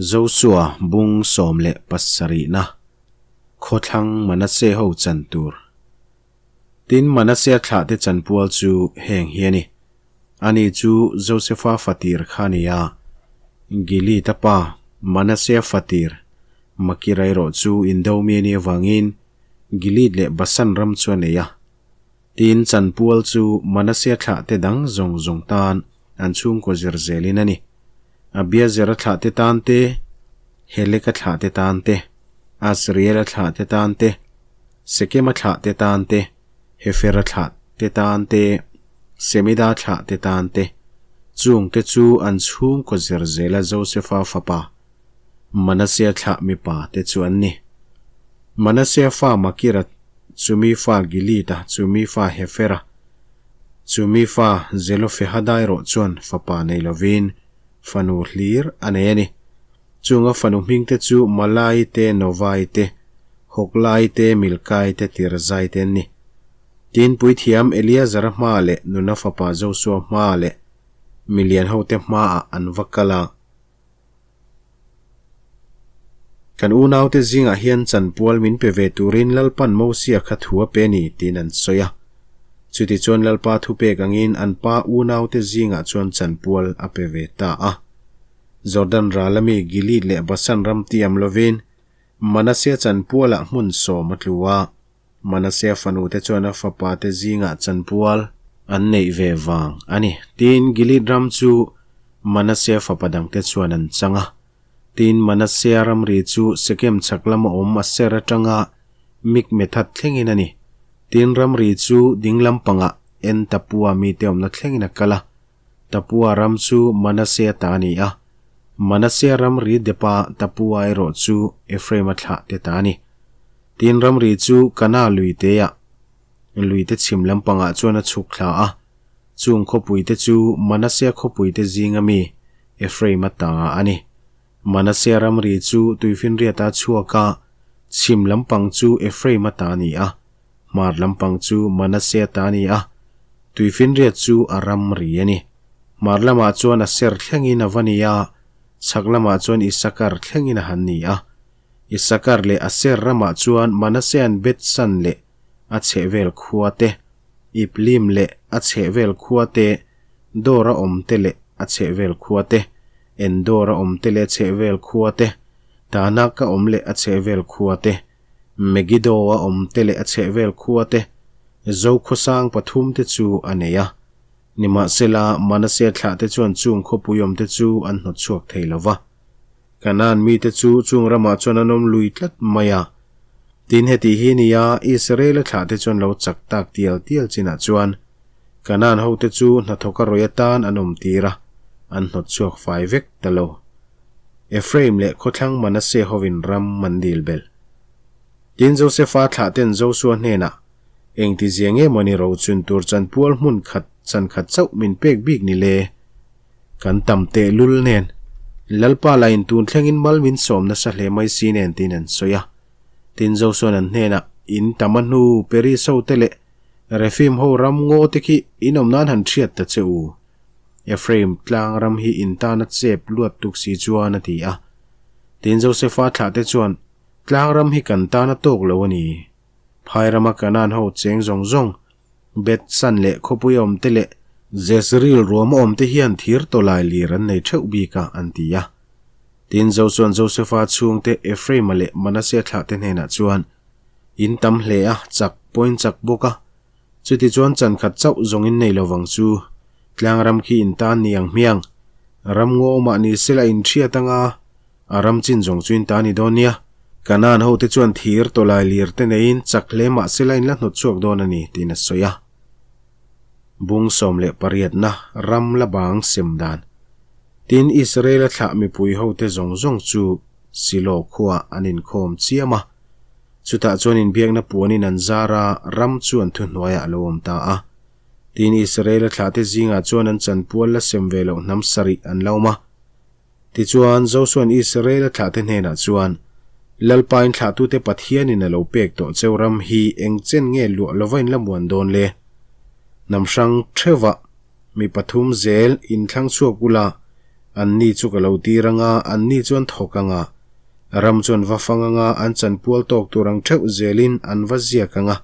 Josua bung 17na khawthlang Manase ho chan tur. Tin Manase thlahte chanpual chu heng hi a ni. Ani chu Josefa fatir kha a ni a, Gilead-a pa Manase fatir Makira erawh chu Indomi a nih avangin Gilead leh Basan ram chu a nei a. Tin chanpual chu Manase thlahte dang zawng zawng tan an chhungkaw zir zelin a ni. Abiezera thlahte tan te, Heleka thlahte tan te, Asriela thlahte tan te, Sekema thlahte tan te, Hefera thlahte tan te, Semida thlahte tan te, chungte chu an chhungkaw zir zela Josefa fapa Manasea thlah mipa te chu an ni. Manasea fa Makira, chumi fa Gilead-a, chumi fa Hefera, Chumi fa Zelofehada erawh chuan fapa nei lovin fanu hlir a nei a ni. Chunga fanu hmingte chu Malai te, Novai te, Hoklai te, Milkai te, Tirzai te an ni. Tin, puithiam Eleazara hmaah leh nuna fapa Josua hmaah leh milian hote hmaah an va kal a. Kan unaute zingah hian chanpual min pe ve turin Lalpan Mosia kha thu a pe a ni, tiin an sawi a. Chutichuan Lalpa thupek angin an pa unaute zingah chuan chanpual a pe ve ta a. Jordan ral ami Gilead leh Basan ram tiam lovin Manasea chanpualah hmun sawm a tlu a. Manasea fanute chuan a fapate zingah chanpual an neih ve vang a ni. Tin, Gilead ram chu Manasea fapa dangte chuan an chang a. Tin, Manasea ramri chu Sekem chhak lama awm Aser atanga Mikmethat thlengin a ni. Tin, ramri chu ding lampangah En Tapua mite awmna thlengin a kal a. Tapua ram chu Manasea ta a ni a. Manasea ramri depa Tapua erawh chu Ephraim-a thlahte ta a ni. Tin, ramri chu Kana luiteah, luite chhim lampangah chuan a chhuk thla a. Chung khawpuite chu Manasea khawpuite zinga mi Ephraim-a ta a ni. Manasea ramri chu tuifinriata chhuak a, chhim lampang chu Ephraim-a ta a ni a, hmar lampang chu Manasea ta a ni a, tuifinriat chu a ramri a ni. Hmar lamah chuan Aser thlengin a va ni a, chhak lamah chuan Isakar thlengin a han ni a. Isakar leh Aser ramah chuan Manasea'n Bethsan leh a chhehvel khua te, Iblim leh a chhehvel khua te, Dora awm te leh a chhehvel khua te, Endora awm te leh a chhehvel khua te, Taanaka awm leh a chhehvel khua te, Megiddo-a awm te leh a chhehvel khua te, Zokhawsang pathum te chu a nei a. Nimahsela, Manasea thlahte chuan chung khawpui awm te chu an hnawt chhuak thei lo va. Kanaan mite chu chung ramah chuan an awm lui tlat mai a. Tin, heti hi nia Israel-a thlahte chuan lo chak tak tial tial chinah chuan Kanaan hote chu hnathawka rawi atan an awm tir a, an hnawt chhuak fai vek ta lo. Ephraim leh khawthlang Manasseh hovin ram an dil belh. Tin, Josefa thlahten Josua hnenah, Engtizia nge mawni rochun tur chanpual hmun khat chan khat chauh min pek bik ni le? Kan tam teh lul nen, Lalpa la in tun thlengin mal min sawm nasa hle mai si nen tiin an sawi a. Tin Josua'n an hnenah, In tam a hnu Peris ho te leh Refim ho ram ngaw te khi in awm nan han hriat ta che u. Ephraim tlang ram hi in tana chep luat tuk si chuan a ti a. Tin Josefa thlah te chuan, Tlang ram hi kan tana tawk lo a ni. Phai rama Kanaan ho cheng zawng zawng Bethsan leh khawpui awm te leh Jezreel ruam awm te hian thir tawlai lir an nei theuh bik a, an ti a. Tin, Josua'n Josefa chhungte Ephraim-a leh Manasea thlahte hnenah chuan, In tam hle a, chak pawhin chak bawk a, chutichuan chan khat chauh zawng in nei lovang chu, tlang ram khi in tan ni ang hmiang, ram ngaw mah ni sela in hriat anga, A ram chin zawng chu in ta ni dawn nia. Kanaan hote chuan thir tawlai lir te neiin chak hle mah sela in la hnawt chhuak dawn a ni, tiin a sawi a. Bung 18na ram la bang sem dan. Tin, Israel-a thlah mipui hote zawng zawng chu Silo khuaah an inkhawm chiam a. Chutah chuan inbiakna puanin an zar a, ram chu an thuhnuaiah a lo awm ta a. Tin, Israel-a thlahte zingah chuan an chanpual la sem ve loh hnam sarih an la awm a. Tichuan, Josua'n Israel-a thlahte hnenah chuan, Lalpain thlahtute Pathianin a lo pek tawh cheu ram hi eng chen nge luah lova in la muan dawn le? Hnam hrang theuhvah mi pathum zel in thlang chhuak ula, Anni chu ka lo tir anga, anni chu an thawk anga, ram chu an va fang anga, an chanpual tawk tur ang theuh zelin an va ziak anga,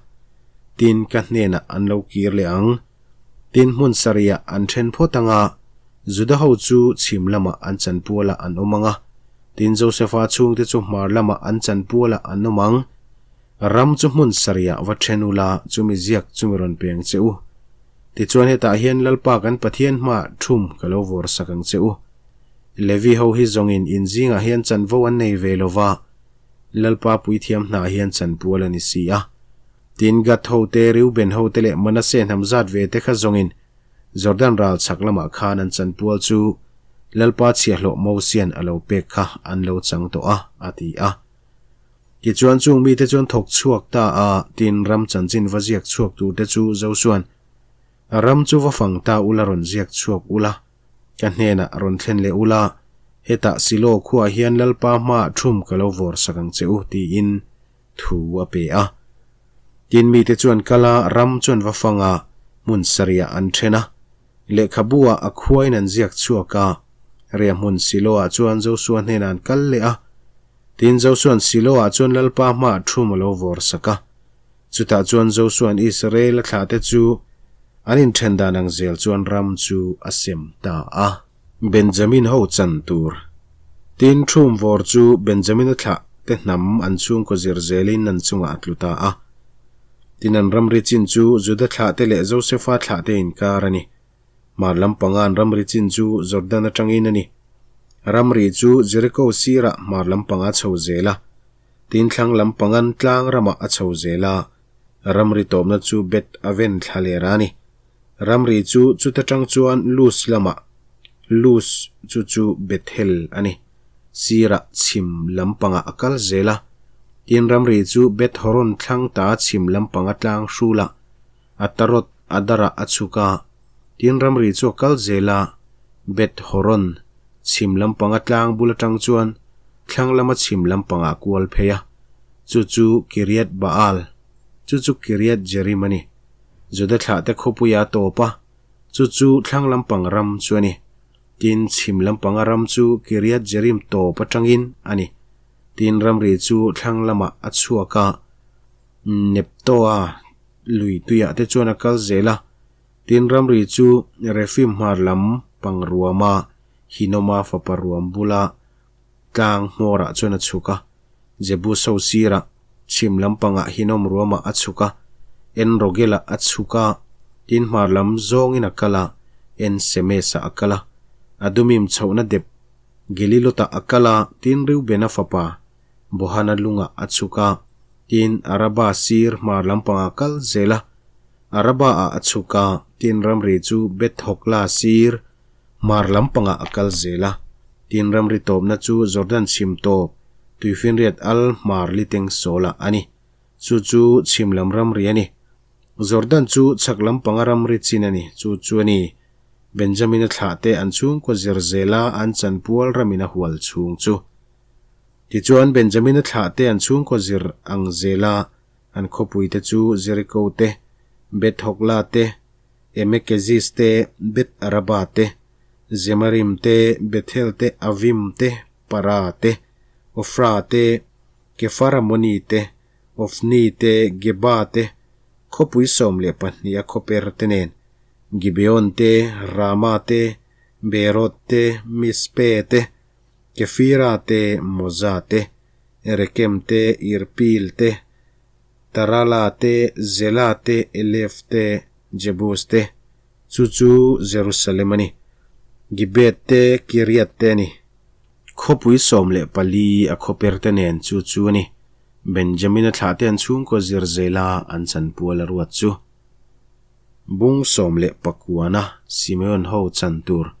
tin ka hnenah an lo kir leh ang. Tin hmun sarihah an then phawt anga, Juda ho chu chhim lamah an chanpualah an awm anga, tin Josefa chhungte chu hmar lamah an chanpualah an awm ang. Ram chu hmun sarihah va then ula, chumi ziak chumi rawn peng che u. Tichuan hetah hian Lalpa kan Pathian hmaah thum ka lo vawr sak ang che u. Levi ho hi zawngin in zingah hian chanvo an nei ve lo va, Lalpa puithiam hnah hian chanpual a ni si a. Tin, Gad ho te, Reuben ho te leh Manasseh hnam zat ve te kha zawngin Jordan ral chhak lamah khan an chanpual chu Lalpa chhiahhlawh Mosian a lo pek kha an lo chang tawh a, a ti a. Tichuan chung mite chuan thawk chhuak ta a, tin ram chanchin va ziak chhuak turte chu Josuan, Ram chu va fang ta ula rawn ziak chhuak ula, ka hnenah rawn thlen leh ula, hetah Silo khuaah hian Lalpa hmaah thum ka lo vawr sak ang che u, tiin thu a pe a. Tin mite chuan kal a, ram chuan va fang a, hmun sarihah an then a. Lehkhabu-ah a khuain an ziak chhuak a, riahhmun Silo-ah chuan Josua hnenah an kal leh a. Tin, Josua'n Silo-ah chuan Lalpa hmaah thum a lo vawr sak a. Chutah chuan Josua'n Israel a thlahte chu an inthen dan ang zel chuan ram chu a sem ta a. Benjamin ho chan tur. Tin, thum vawr chu Benjamin-a thlah te hnam an chhungkaw zir zelin an chungah a tlu ta a. Tin, an ramri chin chu Juda thlahte leh Josefa thlahte inkar a ni. Hmar lampanga an ramri chin chu Jordan atangin a ni. Ramri chu Jericho sirah hmar lampanga a chho zel a, tin thlang lampangan tlang ramah a chho zel a, ramri tawpna chu Beth Aven thla ler a ni. Ramri chu chuta tang chuan Luz lamah, Luz chu chu Bethel a ni, sirah chhim lampangah a kal zel a, tin ramri chu Beth Horon thlang ta chhim lampanga tlang hrulah Ataroth Adarah a chhuk a, tin ramri chu a kal zel a, Beth Horon, chhim lampanga tlang bul atang chuan thlang lama chhim lampangah a kual phei a, chu chu Kiriath Baal, chu chu Kiriath Jearim a ni. Juda thlahte khawpuia a tawp a, chu chu thlang lampang ram chu a ni. Tin, chhim lampanga ram chu Kiriath Jearim tawp atangin a ni. Tin, ramri chu thlang lamah a chhuak a, Neptoa lui tuiah te chuan a kal zel a, tin ramri chu Refim hmar lam pang ruama Hinoma fapa ruam bula tlang hmawrah chuan a chhuk a, Jebus ho sirah chhim lampangah Hinom ruamah a chhuk a, En Rogelah a chhuk a, tin hmar lam zawngin a kal a, En Semes-ah a kal a, Adumim chhohna dep Gelilotah a kal a, tin Reubena fapa Bohana lungah a chhuk a, tin Araba sir hmar lampangah kal zel a, Araba-ah a chhuk a, tin ramri chu Beth Hogla sir hmar lampangah a kal zel a, tin ramri tawpna chu Jordan chhim tawp Tuifinriat al hmar liteng sawlah a ni. Chu chu chhim lam ramri a ni. Jordan chu chhak lampanga ramri chin a ni. Chu chu a ni. Benjamin-a thlahte an chhungkaw zir zela an chanpual ramin a hual chhung chu. Tichuan, Benjamina thlahte an chhungkaw zir ang zela an khawpuite chu Jeriko te, Beth Hogla te, Emekezis te, Beth Araba te, Zemarim te, Bethel te, Avim te, Para te, Ofra te, Kefaramoni te, Ofni te, Geba te, khawpui 12 a khawper te nen, Gibeon te, Rama te, Beeroth te, Mizpe te, Kefira te, Moza te, Rekem te, Irpil te, Tarala te, Zela te, Elef te, Jebus te, chu chu Jerusalem a ni. Gibeat te, Kiriat te a ni. Khawpui 14 a khawper te nen chu chu a ni. Benjamina thlah te an chhungkaw zir zela an chanpual a ruat chu. Bung 19 Simeon ho chan tur.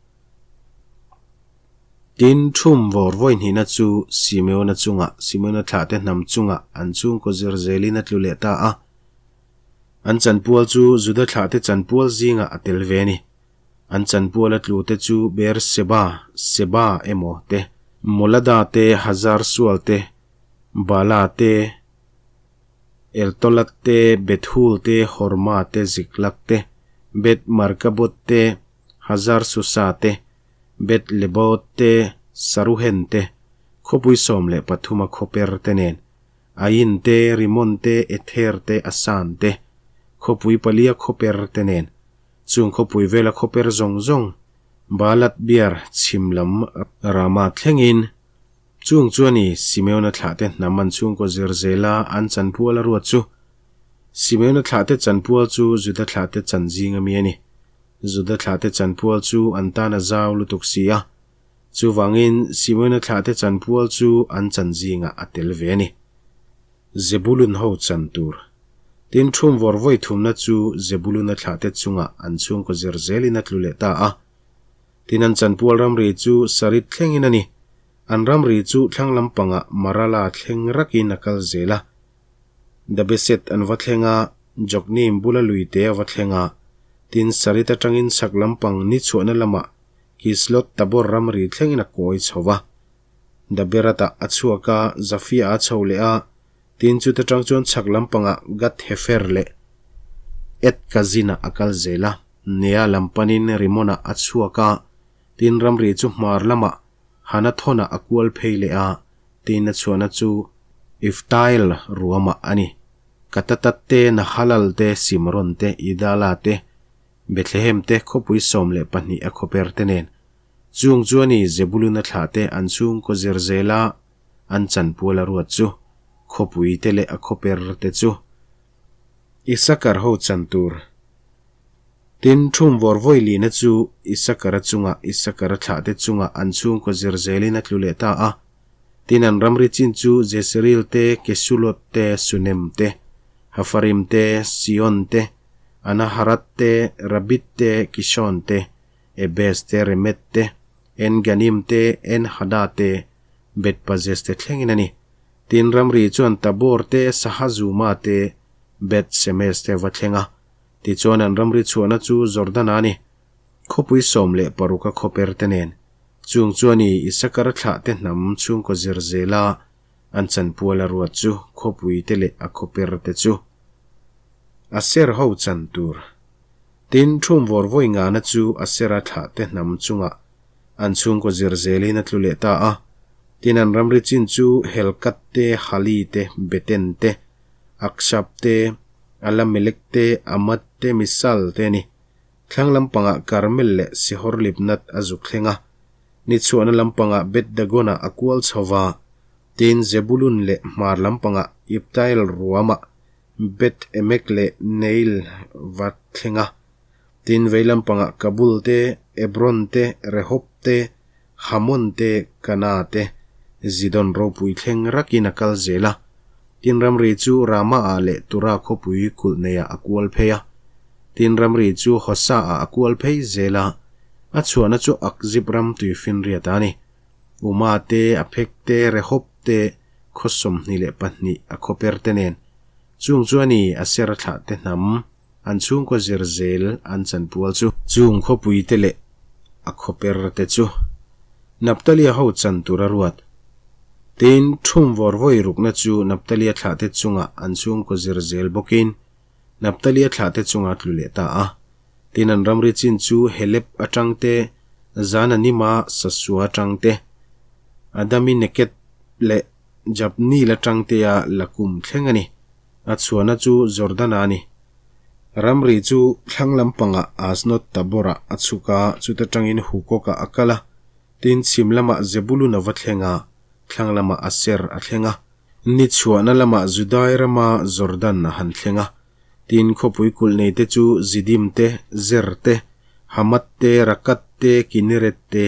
Tin, thum vawr vawi hnihna chu Simeona chungah, Simeona thlahte hnam chungah an chhungkaw zir zelin a tlu leh ta a. An chanpual chu Juda thlahte chanpual zingah a tel ve a ni. An chanpual a tlute chu Beer-seba, Seba emaw te, Molada te, Hazar-sual te, Bala te, Eltolat te, Bethul te, Horma te, Ziklag te, Beth-markabot te, Hazar Susa te, Beth Lebaot te, Saruhen te, khawpui 13 a khawper te nen, Ain te, Rimon te, Ether te, Asan te, khawpui palia khawper te nen, chung khawpui vela khawper zawng zawng, Baalat Beer chhim lam Rama thlengin, chung chu a ni, Simeona thlahte hnam an chhungkaw zir zela an chanpual a ruat chu. Simeona thlahte chanpual chu Juda thlahte chan zing ami a ni. Juda thlahte chanpual chu an tan a zau lutuk si a. Chuvangin Simeona thlahte chanpual chu an chan zingah a tel ve a ni. Zebulun ho chan tur. Tin, thum vawr vawi thumna chu Zebuluna thlahte chungah an chhungkaw zir zelin a tlu leh ta a. Tin, an chanpual ramri chu Sarit thlengin a ni. An ramri chu thlang lampangah Marala thleng rakin a kal zel a. Dabeset an va thleng a, Jokneam bula luite a va thleng a. Tin, Sarit atangin chhak lampang ni chhuahna lamah Kislot Tabor ramri thlengin a kawi chho va. Daberat-ah a chhuak a, Zafia-ah a chho leh a, tin chuta tang chuan chhak lampangah Gath-hefer leh Et-kazin-ah a kal zel a. Nea lam panin Rimon-ah a chhuak a, tin ramri chu hmar lamah Hanathon-ah a kual phei leh a, tin a chhuahna chu Iftael ruamah a ni. Katatat te, Nahalal te, Simron te, Idala te, Bethlehem te khawpui 12 a khawper te nen. Chung chu a ni Zebuluna thlah te an chhungkaw zir zela an chanpual a ruat chu, khawpui te leh a khawper te chu Isakar ho chan tur. Tin, thum vawr vawi lina chu Isakara chungah Isakara thlah te chungah an chhungkaw zir zelin a tlu leh ta a. Tin, an ramri chin chu Jesreel te, Kesulot te, Sunem te, Hafarim te, Sion te, Anaharat te, Rabit te, Kishon te, Ebes te, Remet te, En Ganim te, En Hada te, Beth-pazes te thlengin a ni. Tin, ramri chuan Tabor te, Sahazuma te, Beth Semes te a va thleng a. Tichuan an ramri chhuahna chu Jordana a ni. Khawpui 16 a khawper te nen. Chung chu a ni, Isakar thlah te hnam chhungkaw zir zela an chanpual a ruat chu khawpui te leh a khawper te chu. Aser ho chan tur. Tin, thum vawr vawi ngana chu Asera thlah te hnam chungah an chhungkaw zir zelin a tlu leh ta a. Tin, an ramri chin chu Helkat te, Hali te, Beten te, Akshap te, Alamelek te, Amad te, Misal te a ni. Thlang lampangah Karmel leh Sihor Libnat a zuk thleng a. Ni chhuahna lampangah Beth Dagon-ah a kual chho va. Tin, Zebulun leh hmar lampangah Iptael ruamah Beth Emek leh Neil va thleng a. Tin, vei lampangah Kabul te, Ebron te, Rehob te, Hamon te, Kana te, Zidon ropui thleng rakin a kal zel a. Tin, ramri chu Rama-ah leh Tura khawpui kulh neiah a kual phei a. Tin, ramri chu Hosa-ah a kual phei zel a. A chhuahna chu Akzib ram tuifinriat a ni. Uma te, Aphek te, Rehob te, khaw 22 a khawper te nen. Chung chu a ni, Asera thlah te hnam, an chhungkaw zir zel an chanpual chu. Chung khawpui te leh a khawper te chu Naptalia ho chan tur a ruat. Tin, thum vawr vawi rukna chu Naptalia thlah te chungah an chhungkaw zir zel bawkin Naptalia thlah te chunga tlu leh ta a. Tin, an ramri chin chu Heleb atang te, Zananima Sasua atang te, Adami Neket leh Jabneel atang tea Lakum thleng a ni. A chhuahna chu Jordana a ni. Ramri chu thlang lampangah Asnot Tabor-ah a chhuk a, chuta tangin Hukok-ah a kal a. Tin, chhim lamah Zebulun a va thleng a, thlang lamah Aser a thleng a. Ni chhuahna lamah Judai rama Jordan a han thleng a. Tin, khawpui kulh neite chu Zidim te, Zer te, Hamat te, Rakat te, Kineret te,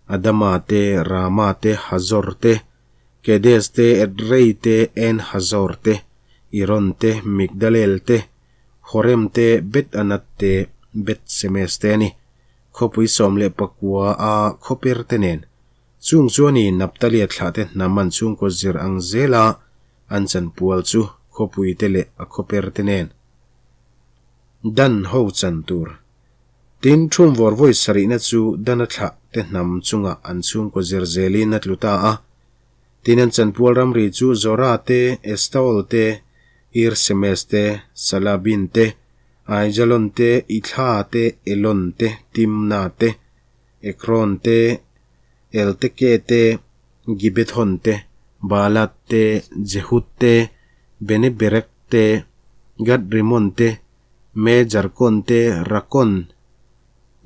Adama te, Rama te, Hazor te, Kedes te, Edrei te, En Hazor te, Iron te, Migdalel te, Horem te, Beth Anat te, Beth Semes te a ni. Khawpui 19 a khawper te nen. Chung chu a ni, Naptalia thlah te hnam an chhungkaw zir ang zela an chanpual chu khawpui te leh a khawper te nen. Dan ho chan tur. Tin, thum vawr vawi sarihna chu Dana thlah te hnam chungah an chhungkaw zir zelin a tlu ta a. Tin, an chanpual ramri chu Zora te, Estaol te, Ir Semes te, Salabin te, Aijalon te, Ithla te, Elon te, Timna te, Ekron te, Elteke te, Gibethon te, Baalat te, Jehud te, Bene-Berek te, Gad-Rimon te, Me-Jarkon te, Rakon,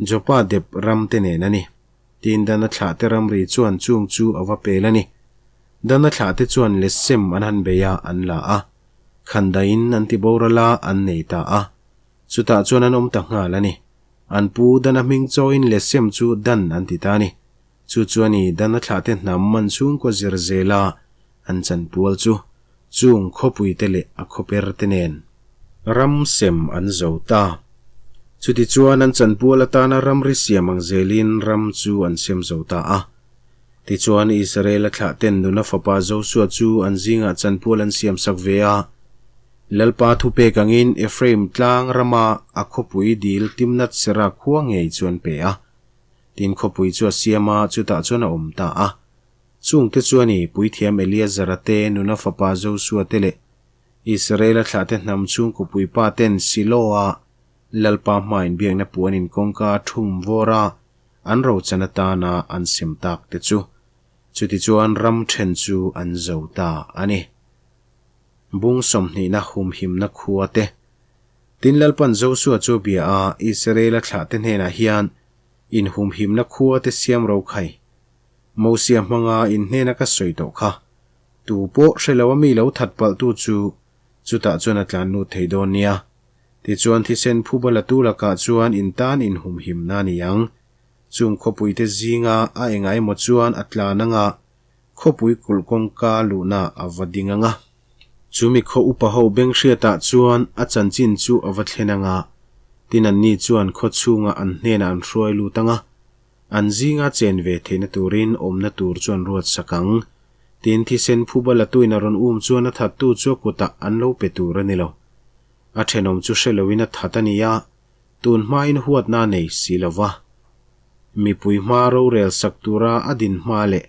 Jopa dep ram te nen a ni. Tin Dana thlahte ramri chuan chung chu a va pel a ni. Dana thlahte chuan Lesem an han bei a, an la a. Khandaiin an ti boral a, an nei ta a. Chutah chuan an awm ta nghal a ni. An pu Dana hming chawiin Lesem chu Dan an ti ta a ni. Chu chu a ni Dana thlahte hnam man chhungkaw zir zela an chanpual chu, chung khawpuite leh a khawperte nen. Ram sem an zo ta. Chutichuan an chanpual atana ramri siam ang zelin ram chu an sem zo ta a. Tichuan Israela thlahten nuna fapa Josua chu an zingah chanpual an siamsak ve a. Lalpa thupek angin Ephraim tlang rama a khawpui dil Timnath-sera khua ngei chu an pe a. Tin khawpui chu a siam a, chutah chuan a awm ta a. Chungte chuan i puithiam Eleazara te, nuna fapa Josua te leh Israela thlahte hnam chhungkaw puipa ten Siloa Lalpa hma inbiakna puan in kawngka thum vawr a, an rochan atana an sem tak te chu. Chutichuan ram then chu an zo ta a ni. Bung sawmhnihna humhimna khua te. Tin Lalpan Josua chu bia a, Israela thlahte hnenah hian inhumhimna khua te siam ro khai. Mosia hmanga in hnena ka sawi tawh kha. Tu pawh hre lo a mi lo that palhtu chu chutah chuan a tlan lut thei dawn nia. Tichuan thisen phuba latu lakah chuan in tan inhumhimna a ni ang. Chung khawpuite zinga a enga emaw chuan a tlan anga khawpui kulh kawngka luhna a va ding anga. Chumi khaw upa ho beng hriatah chuan a chanchin chu a va thlen anga, tin anni chuan khaw chhungah an hnenah an hruai lut anga, an zinga chen ve theihna turin awmna tur chu an ruat sak ang. Tin thisen phuba latuin a rawn um chuan a thattu chu a kutah an lo pe tur a ni lo. A thenawm chu hre loin a that a ni a, tun hmain huatna a nei si lo va. Mipui hma rorel sak tura a din hma leh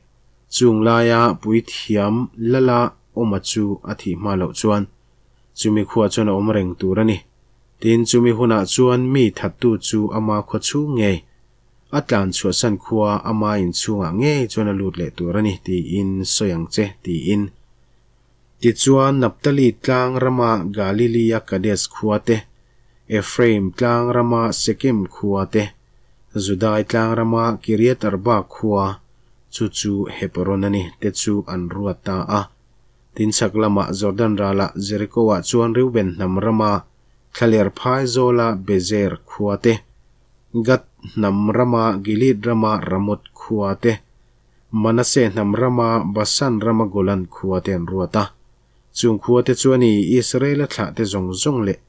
chung laia puithiam lala awma chu a thih hma loh chuan chumi khua chuan a awm reng tur a ni. Tin, chumi hunah chuan mi thattu chu ama khua chhung ngei a tlan chhuahsan khua ama inchhungah ngei chuan a lut leh tur a ni tiin sawi ang che tiin. Tichuan, Naphtali tlang rama Galilee-a Kadesh khua te, Ephraim tlang rama Sekem khua te, Judai tlang rama Kiriath Arba khua, chu chu Hebron a ni, te chu an ruat ta a. Tin chhak lamah Jordan ralah Jericho-ah chuan Reuben hnam rama Thlaler phai zawla Bezer khua te, Gad hnam rama Gilead rama Ramoth khua te, Manase hnam rama Basan rama Golan khua te an ruat a. Chung khua te chuan i Israela thlah te zawng zawng leh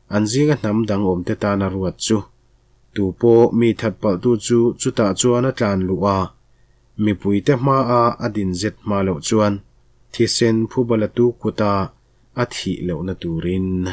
an zinga hnam dang awm te tana ruat chu. Tu pawh mi that palhtu chu chutah chuan a tlan luh a, mipui te hmaa a din zet hma loh chuan thisen phubalatu kuta a thih lohna turin.